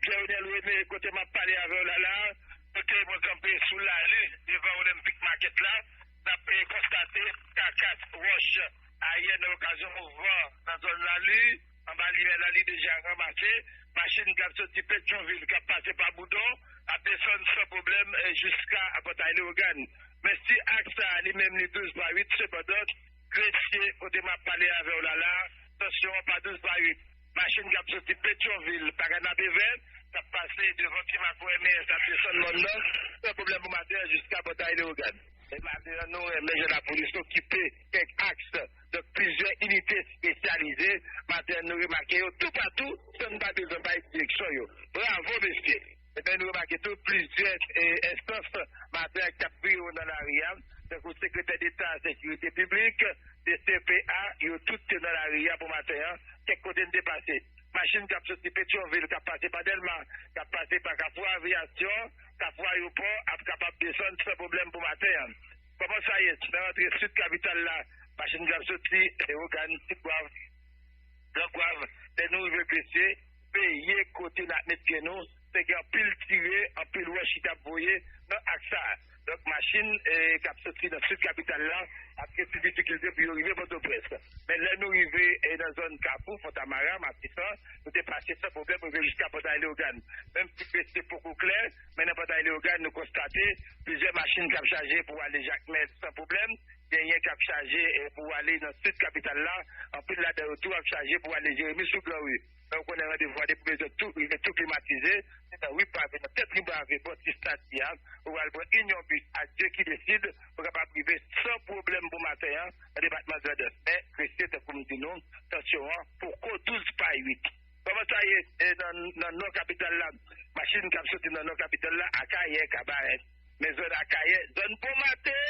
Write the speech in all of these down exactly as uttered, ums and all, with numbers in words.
Pierre Renel René, kote m ap pale avè w la la, kote mwen kanpe sou lali, devan Olympic Market la, n ap, eh, konstate kakas wòch ayè nan lokazyon mouvman nan zòn lali, anba limyè lali deja ranmase, machin k ap soti Petyonvil, k ap pase pa Boudon, ap desann san pwoblèm, eh, jiska Pòtay Lewogàn. Men si aks sa a li menm li douz pa uit, sepandan, Gresye, kote m ap pale avè w la la, tansyon an pa douz pa uit. Machin k ap soti Petyonvil, pa Kanapevè, k ap pase devan Ti Makwo M S, ap desann mòn nan, san pwoblèm pou maten an jiska Pòtay Lewogàn. E maten an, nou renmen jan lapolis okipe kèk aks, donk plizyè inite espesyalize. Maten an, nou remake yo toupatou, san n pa bezwen bay direksyon yo. Bravo, mesye! Ebyen, nou remake tou plizyè, eh, enstans maten an k t ap kriye yo nan lari a, tankou Sekretè Deta Sekirite Piblik, D C P A, yo tout te nan lari a pou maten an, kèk kote n te pase. Machin k ap soti Petyonvil, k ap pase pa Dèlma, k ap pase pa Kafou Aviyasyon, Kafou Ayewopò, ap kapab desann san pwoblèm pou maten an. Kòman sa ye? Nan rantre sid kapital la, machin k ap soti Lewogàn, Ti Gwav, Gran Gwav, lè nou rive Gresye, veye kote n ap met pye nou, te gen anpil tire, anpil wòch ki t ap voye nan aks sa a. Donk, machin, eh, k ap soti nan sid kapital la ap gen ti difikilte pou yo rive Pòtoprens. Men lè nou rive, eh, nan zòn Kafou, Fontamara, Matisan, nou te pase san pwoblèm, rive jiska Pòtay Lewogàn. Menm si Gresye poko klè, men nan Pòtay Lewogàn, nou konstate plizyè machin k ap chaje pou ale Jakmèl san pwoblèm, genyen k ap chaje, eh, pou ale nan sid kapital la, anpil ladan yo tou ap chaje pou ale Jeremi sou Granri. Men ou konnen randevou a depi bezwen tou, rive tou klimatize, se nan ri pave, nan tèt ri pave, bò ti stati a, ou pral pran Union Bus ak Dye ki deside, pou kapab rive san pwoblèm pou maten an, nan depatman Grandans. Men, Gresye, tankou m di nou, tansyon an poko douz pa uit. Kòman sa ye, eh, nan, nan nò kapital la? Machin k ap soti nan nò kapital la, Akayè, Kabarè. Men zòn Akayè, zòn Bonmate,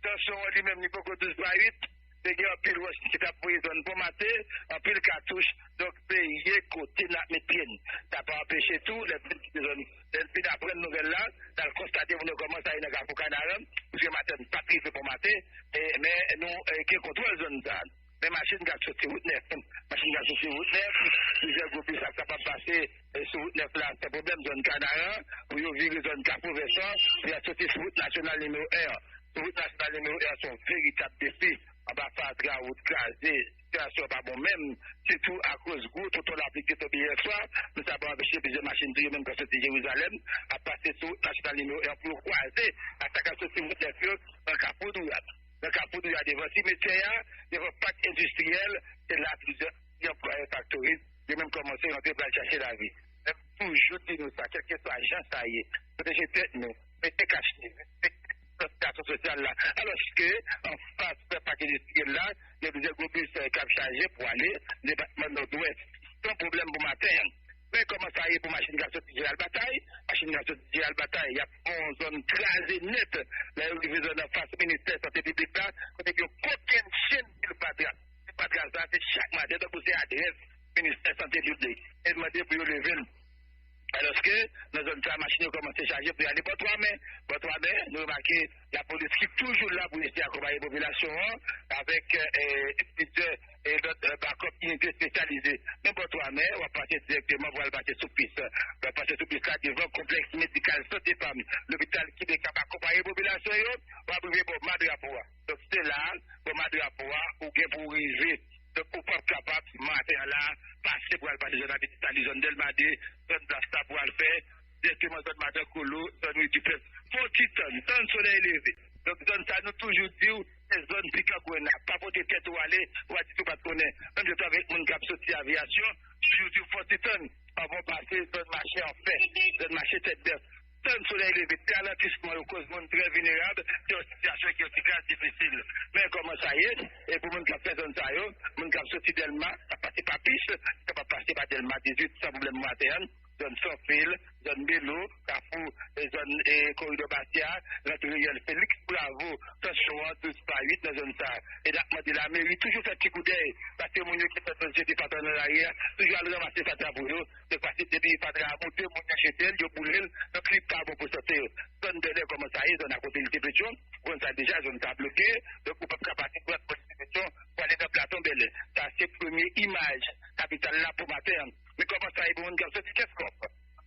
tansyon an li menm li poko douz pa uit. Te gen anpil wòch ki t ap voye zòn Bonmate, anpil katouch. Donk, veye kote n ap met pye n. Sa pa anpeche tou, lè n fin kite zòn, lè n fin aprann nouvèl la, n al konstate moun yo kòman sa ye nan Kafou Kanaran, piske maten n pa t rive Bonmate, e, men nou, e, gen kontwòl zòn sa a. Men machin k ap soti wout nèf, machin k ap soti wout nèf, plizyè gwo bis ap kapab pase, e, sou wout nèf la san pwoblèm, zòn Kanaran, pou yo vire zòn Kafou Vèsan, pou y al soti sou wout nasyonal nimewo en an. Sou wout nasyonal nimewo en an, se yon veritab defi. Anba fatra, wout kraze, sitiyasyon an pa bon menm, sitou akoz gwo tonton lapli ki te tonbe yè swa, men sa pa anpeche plizyè machin tou, yo menm k ap soti Jerizalèm, ap pase sou wout nasyonal nimewo en an pou yo kwaze ak sa k ap soti wout nèf yo nan Kafou Douyad. Nan Kafou Douyad, devan simetyè a, devan pak endistriyèl, se la plizyè anplwaye faktori, yo menm kòmanse rantre pral chache lavi. Men m toujou di nou sa, kèlkeswa jan sa ye, pwoteje tèt nou, mete kach nez, respekte distansiyasyon sosyal la. Alòske, anfas pak endistriyèl la, gen plizyè gwo bis, eh, k ap chaje pou ale depatman Nòdwès. Se yon pwoblèm pou maten an. Men kòman sa ye pou machin k ap soti Jeneral Batay? Machin k ap soti Jeneral Batay, y ap fè yon zòn kraze nèt. Lè yo rive zòn anfas ministè sante piblik la, kote gen yon kokenn chenn pil fatra. Ti fatra sa, se chak maten, tankou se adrès ministè sante piblik. E mande pou yo leve l. Alòske, nan zòn sa, machin yo kòmanse chaje pou y ale Bò Twa Mè. Bò Twa Mè, nou remake lapolis ki toujou la pou eseye akonpaye popilasyon an avèk, eh, plizyè, eh, lòt, eh, bakòp inite espesyalize. Men Bò Twa Mè, w ap pase dirèkteman pou al pase sou pis. W ap pase sou pis la devan konplèks medikal Sante Fam, lopital Kibek ap akonpaye popilasyon yo, w ap rive bò Madrapo a. Donk, se la, bò Madrapo a, ou gen pou w rive. Donk, ou p ap kapab, maten an la, pase pou al pase zòn Avenue Italie, zòn Dèlma de, zòn Plas la pou al fè, dirèkteman zòn Madan Kolo, zòn Ri Dipèp. Fò w ti tann, tann solèy leve. Donk, zòn sa, nou toujou di w, se zòn pikan grenn la. Pa pote tèt ou ale, ou pa di tou pa t konnen. Menm jan tou avèk moun k ap soti aviyasyon, toujou di w fò w ti tann. Anvan w pase zòn mache anfè, zòn mache tèt bèf. Tann solèy leve, se alantisman yo koz moun trè vilnerab, se yon sitiyasyon ki yon ti kras difisil. Men kòman sa ye, e pou moun k ap fè zòn sa yo, moun k ap soti Dèlma, k ap pase pa Pich, ki kapab pase pa Dèlma dizuit san pwoblèm maten an, zòn Sanfil, zòn Belo, Kafou, e zòn, e koridò Basya, rantre riyèl Félix Bravo, tansyon an douz pa uit nan zòn sa. E n ap mande lameri toujou fè ti koudèy, paske moun yo ki fè zòn jete fatra nan lari a, toujou al ranmase fatra pou yo, se fasil depi fatra a moute, moun yo jete l, yo boule l, donk li pa bon pou sante yo. Zòn Bèlè kòman sa ye, zòn akote Lise Petyon, zòn sa deja, zòn sa bloke, donk ou p ap ka pase pou al pran Lise Petyon pou ale nan Platon Bèlè. Sa se premye imaj kapital la pou maten an. Men kòman sa ye pou moun k ap soti Kèskòf,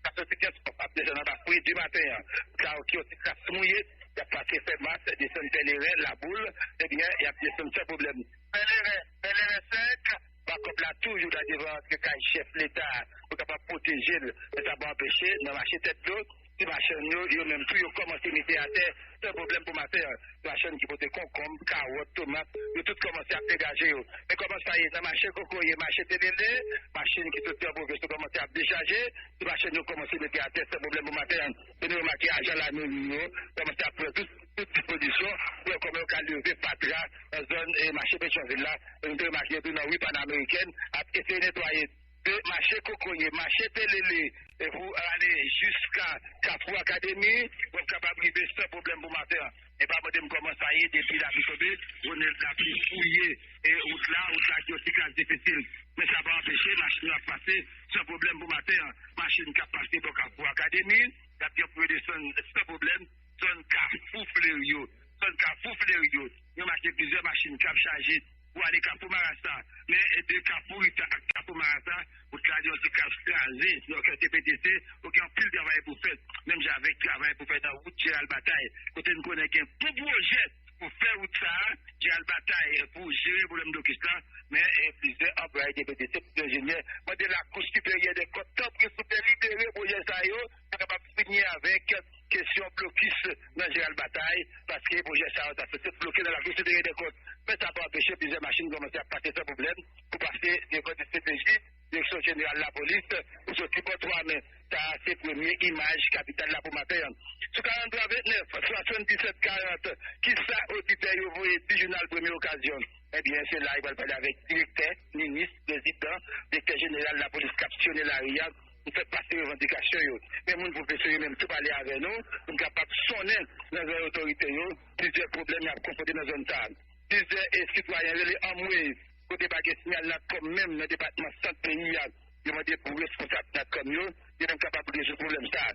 k ap Konsekans, kòb ap desann anba fredi maten an. Sa yo ki yon ti kras mouye, y ap pase Fèmas, desann Pèleren, Laboul, ebyen, y ap desann san pwoblèm. Pèleren, Pèleren senk, ba kòb la toujou la devan antre kay chèf Leta pou kapab pwoteje l. Men sa pa anpeche, nan mache Tèt Dlo, ti machann yo, yo menm tou, yo kòmanse mete atè san pwoblèm pou maten an. Ti machann ki pote konkonm, kawòt, tomat, yo tout kòmanse ap degaje yo. Men kòman sa ye, nan mache Kokoye, mache Telele, machin ki soti an pwovens yo kòmanse ap dechaje, ti machann yo kòmanse mete atè san pwoblèm pou maten an. E nou remake ajan lameri yo kòmanse ap pran tout, tout dispozisyon pou wè kòman yo ka leve fatra nan zòn e mache Petyonvil la. E nou te remake yo tou nan ri Panamerikèn ap eseye netwaye de mache Kokoye, mache Telele, e pou ale jiska Kafou Akademi, w ap kapab rive san pwoblèm pou maten an. E pa mande m kòman sa ye, depi lapli tonbe, Ronel, lapli fouye e wout la, wout la ki yon ti kras difisil. Men sa pa anpeche, machin yo ap pase san pwoblèm pou maten an. Machin k ap pase bò Kafou Akademi, y ap gen pou yo desann san pwoblèm, zòn Kafou Fleri yo, zòn Kafou Fleri yo. Yo make plizyè machin k ap chaje pou ale Kafou Marasa. Men de Kafou Rita ak Kafou Marasa, wout la gen yon ti kras kraze. Donk, T P T C, ou gen anpil travay pou fèt. Menm jan avèk travay pou fèt nan wout Jeral Batay, kote n konnen gen bon pwojè pou fè wout sa a, Jeral Batay, pou jere pwoblèm blokis la. Men, e, plizyè anplwaye T P T C, plizyè enjenyè, mande Lakou Siperyè dè Kont, tanpri, souple, libere pwojè sa yo, pou kapab fini avèk kesyon blokis nan Jeral Batay, paske pwojè sa yo ta soti bloke nan Lakou Siperyè dè Kont. Men sa pa anpeche plizyè machin kòmanse ap pase san pwoblèm pou pase devan D C P J, Direksyon Jeneral Lapolis, pou soti bò twa men. Sa a se premye imaj kapital la pou maten an. Sou karant twa vennèf, swasanndisèt karant, kisa oditè yo voye di jounal Premye Okazyon? Ebyen, se la yo pral pale avèk direktè, minis, prezidan, direktè jeneral lapolis k ap siyone lari a, pou fè pase revandikasyon yo. Men moun pwofesyon yo menm tou pale avè nou, pou n kapab sonnen nan zòrèy otorite yo, plizyè pwoblèm y ap konfwonte nan zòn sa a. Plizyè, e, sitwayen rele anmwe, kote pa gen siyal Natcom menm nan depatman Sant peyi a. Yo mande pou responsab Natcom yo, yo menm kapab rezoud pwoblèm sa a.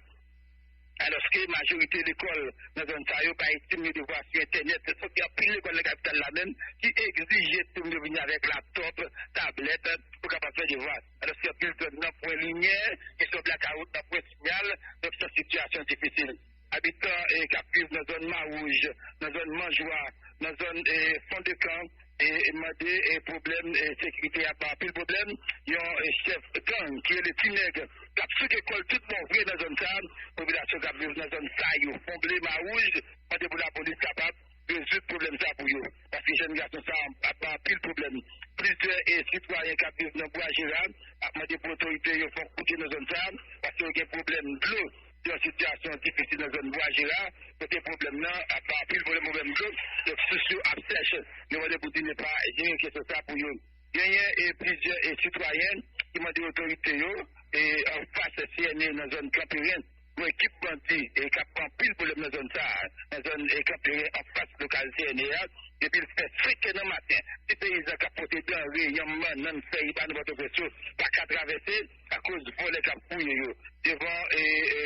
Alòske majorite lekòl nan zòn sa yo bay tim yo devwa sou entènèt. Sòt gen anpil lekòl nan kapital la menm ki egzije tim yo vini avèk laptòp, tablèt, pou kapab fè devwa. Alòske anpil zòn nan pwen limyè, kesyon blakawout nan pwen siyal, donk se yon sitiyasyon difisil. Abitan, e, k ap viv nan zòn Mawouj, nan zòn Manjwa, nan zòn, e, Fondekan, e, e mande, e, pwoblèm, e, sekirite a pa anpil pwoblèm. Yon, e, chèf gang ki rele Ti Nèg k ap souke kò l tout bon vre nan zòn sa a. Popilasyon k ap viv nan zòn sa yo, Fonble, Mawouj, mande pou lapolis kapab rezoud pwoblèm sa pou yo. Paske jèn gason sa a ap ba anpil pwoblèm. Plizyè, e, sitwayen k ap viv nan Bwa Jera ap mande pou otorite yo fè yon kout je nan zòn sa a, paske yo gen pwoblèm dlo. Se yon sitiyasyon difisil nan zòn Bwa Jera, kote pwoblèm nan ap ba anpil pwoblèm, pwoblèm dlo. Donk, sous yo ap sèch. Yo mande pou DINEPA jere kesyon sa pou yo. Genyen, e, plizyè, e, sitwayen ki mande otorite yo, e, anfas C N A nan zòn Kanperen, yon ekip bandi, e, k ap pran anpil pwoblèm nan zòn sa a, nan zòn, e, Kanperen, anfas lokal C N A a, depi l fè senk è nan maten, ti peyizan k ap pote danre, yanm, bannann, fèy, bannann Pòtoprens yo, pa ka travèse akoz vòlè k ap fouye yo. Devan, e, e,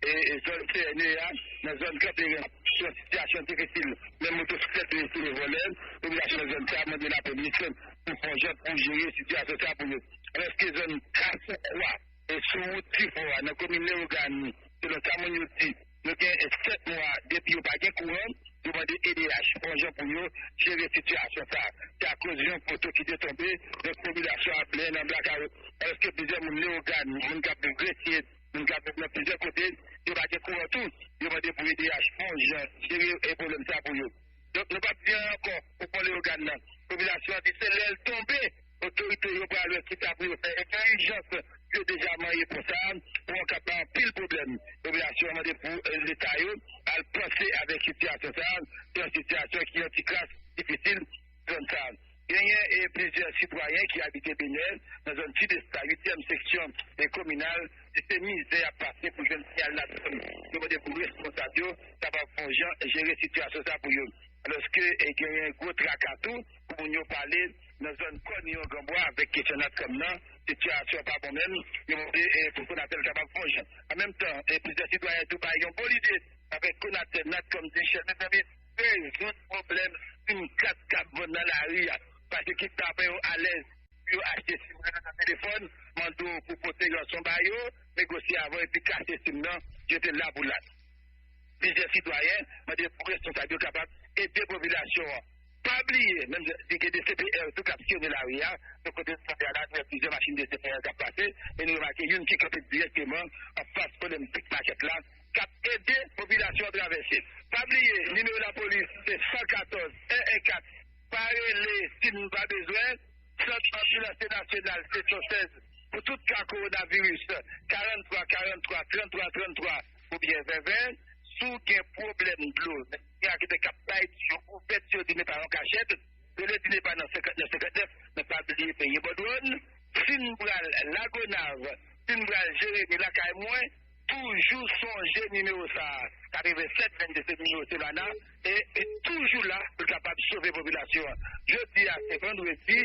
e, e, zòn C N A a, nan zòn Kanperen, se yon sitiyasyon difisil. Menm motosiklèt yo eseye vòlè, popilasyon nan zòn sa a mande lapolis pou fè yon jan pou jere sitiyasyon sa a pou yo. Alòske zòn Kafou Kwa, e, sou wout Difò a, nan komin Leyogàn, selon sa moun yo di, yo gen sèt mwa depi yo pa gen kouran, yo mande E D H fè yon jan pou yo jere sitiyasyon sa a. Se akoz yon poto ki te tonbe, donk popilasyon an plen nan blakawout. Alòske plizyè moun Leyogàn, moun k ap viv Gresye, moun k ap viv nan plizyè kote, yo pa gen kouran tou, yo mande pou E D H fè yon jan jere, e, pwoblèm sa a pou yo. Donk, nou p ap di anyen ankò pou pon Leyogàn nan. Popilasyon an di se lè l tonbe, otorite yo pral wè kisa pou yo fè. E gen ijans, yo deja manyen pon sa a, pon an k ap bay anpil pwoblèm. Popilasyon an mande pou, e, Leta yo al panse avèk sitiyasyon sa a. Se yon sitiyasyon ki yon ti kras difisil zòn sa a. Genyen, e, plizyè sitwayen ki abite Benè, nan zòn Sidès la, uityèm seksyon, e, kominal, se, se mizè y ap pase pou jwenn siyal Natcom. Yo mande pou responsab yo kapab fè yon jan jere sitiyasyon sa pou yo. Alòske, e, genyen gwo traka tou pou moun yo pale nan zòn Kòn yo Granbwa avèk kesyon Natcom nan, sitiyasyon an pa bon menm. Yo mande, e, pou Konatel kapab fè yon jan. An menm tan, e, plizyè sitwayen tou bay yon bon lide avèk Konatel, Natcom di, chèf, mezanmi, rezoud pwoblèm sim kat k ap vann nan lari a. Paske kit sa fè yo alèz pou yo achte sim yo nan telefòn, mande w pou pote ranson ba yo, negosye avan epi kase sim nan, yo te la pou la. Plizyè sitwayen mande pou responsab yo kapab ede popilasyon an. Pa bliye, menm si gen de C P R tou k ap siyone lari a, bò kote nou la, nou wè plizyè machin de C P R k ap pase, e nou remake youn ki kanpe dirèkteman anfas Olympic Market la, k ap ede popilasyon an travèse. Pa bliye, nimewo lapolis se san katòz, en en kat. Pa rele si nou pa bezwen. Sant Anbilans Nasyonal, seksyon sèz, pou tout ka kowonaviris, karant twa, karant twa, trant twa, trant twa, oubyen ven ven. Si w gen pwoblèm dlo, gen akte k ap bay ti yo ouvè ti yo di ne pa yon kachèt, rele di ne pa nan senkant nèf senkant nèf, men pa bliye peye bò dwòn. Si n pral Lagonav, si n pral Jeremi lakay mwen, toujou sonje nimewo sa a, katreven sèt vennde, se nimewo Silvana, e, e toujou la pou l kapab sove popilasyon an. Jodi a, se vandredi,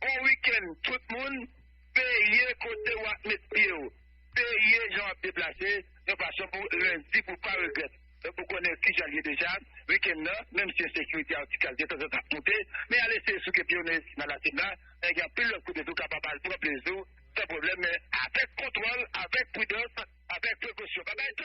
bon wikenn tout moun, veye kote w ap met pye w, veye jan w ap deplase, yon fason pou lendi pou pa regrèt. Donk, ou konnen ki jan l ye deja, wikenn nan, menm si ensekirite a ti kalite, tanzantan ap moute, men al eseye souke pye w nan, nan lasin la, e gen anpil lòt kote tou kapab al pran plezi w, san pwoblèm, men avèk kontwòl, avèk pridans, avèk prekosyon. Babay!